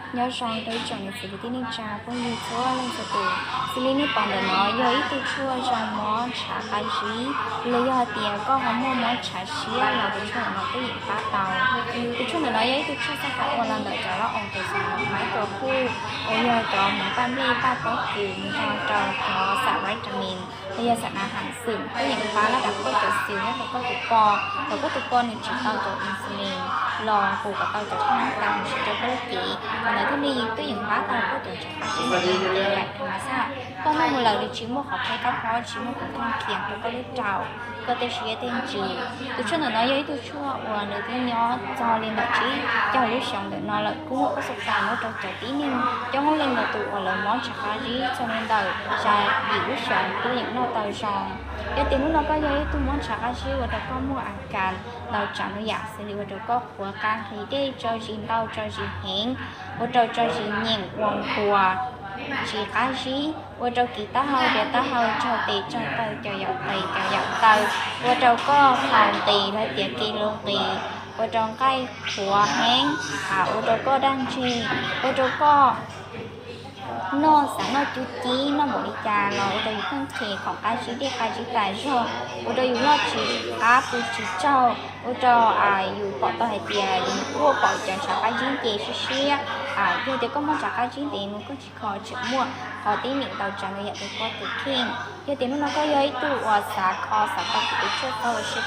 Nyob zoo rau ib tsoom niam txiv kwv tij neej tsa phooj ywg txhua leej txhua tus. Xws li nej pom ntawm no yog ib tug tshuaj zoo mob ntshav qab zib, los yog hais tias koj ho muaj mob ntshav siab los tus tshuaj ntawm no twb yeem pab tau. Tus tshuaj ntawm no yog ib tug tshuaj xab hais ua los ntawm cov lab oos tus xos maiv tua kuj, uas yog cov mus paj nplej paj pob kws nrog rau cov xam vitamin los yog xam nas ham xwm, twb yeem pab lab dam koj cov xws nyob rau koj tus ko, kom koj tus ko nws tsis tau cov insulin los hu kom tau cov phab nab tas mus rau koj lub cev. Qhov ntawd thiaj li twb yeem pab tau koj cov ntshav qab zib ntawm no. Koj noj mus lawm nws tsis muaj qhov pheej kab phob, tsis muaj khoom thooj khias rau koj lub raum, koj tej siab tej ntsws. Tus tshuaj ntawm no yog ib tug tshuaj uas nws twb nyob txog li ntawm tsib caug lub xyoos ntawm no lawm, kuj muaj koj xub tas muab rau cov tib neeg coob leej ntau tus uas lawv mob ntshav qab zib txog li ntawm xya yim lub xyoos twb yeem noj tau zoo. Yog tias hnub no koj yog ib tug mob ntshav qab zib ua rau koj muaj a kas ntau tsav ntau yam xws li ua rau koj qhuav qab nqhis dej, tso zis ntau tso zis heev, ua rau tso zis nyeem ua nqua, tsis qab zib, ua rau kiv taub hau, diav taub hau, tsaug tes tsaug taw, cov yaum tes cov yaum taw, ua rau koj haus nqis los tias kev luv nqis, ua rau nqaij qhuav heev, ua rau koj daj ntseg, ua rau koj noj xav noj cub cib noj npaum li cas los ua rau yus pheej them khoom qab zib dej qab zib tas zog, ua rau yus noj tsis qab pw tsis tsaug, ua rau yus pom tau hais tias yus kuj pom cov ntshav qab zib nce siab siab. Yog tias koj mob ntshav qab zib ntev mus koj tsis kho tseem muaj qhov tib neem ntau tsav ntau yam rau koj tus kheej. Yog tias hnub no koj yog ib tug uas xav kho xav tau kuv tus tshuaj txog ua si,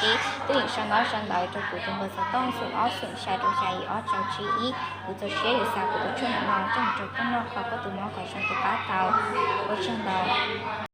twb yeem sau ntaub sau ntawv rau kuv tus npawb xov tooj xoom ob xoom xya rau xya yim ob rau tsib ib. Kuv txaus siab yuav xa kuv tus tshuaj ntawm no coj mus rau koj noj kho koj tus mob kom zoo tus qab tau. Ua tsaug ntau.